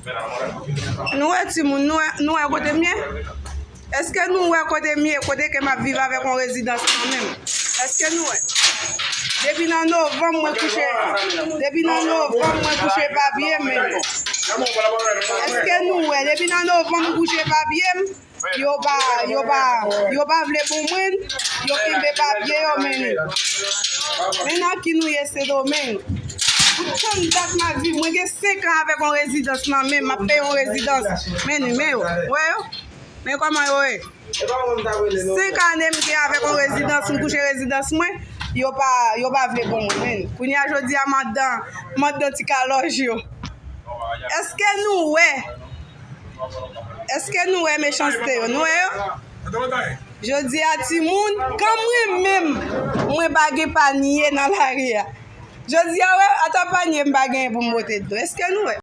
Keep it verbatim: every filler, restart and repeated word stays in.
Nou wè timoun, nou wè, nou wè kote m ye? Èske nou wè kote m ye, kote ke m ap viv avèk yon rezidans nan men m? Èske nou wè? Depi nan novanm mwen kouche, depi nan novanm mwen kouche pa pye m, men. Èske nou wè? Depi nan novanm m kouche pa pye m, yo pa, yo pa, yo pa vle pou mwen, yo kenbe papye yo, men. Men nan ki nou ye Sendomeng? Pou tann dat m ap viv, mwen gen senk an avèk yon rezidans nan men m, m ap peye yon rezidans. Men nimewo, wè yo? Men kòman yo ye? Senk ane m gen avèk yon rezidans, m kouche rezidans mwen, yo pa, yo pa vle pou mwen, men. Kounye a, jodi a, m anndan, m anndan ti kalòj yo. Èske nou wè? Èske nou wè mechanste yo? Nou wè yo? Jodi a, timoun, kan mwen menm, mwen pa gen panye nan lari a. Jodi a, wè, ata panye m pa genyen pou m pote dlo. Èske nou wè?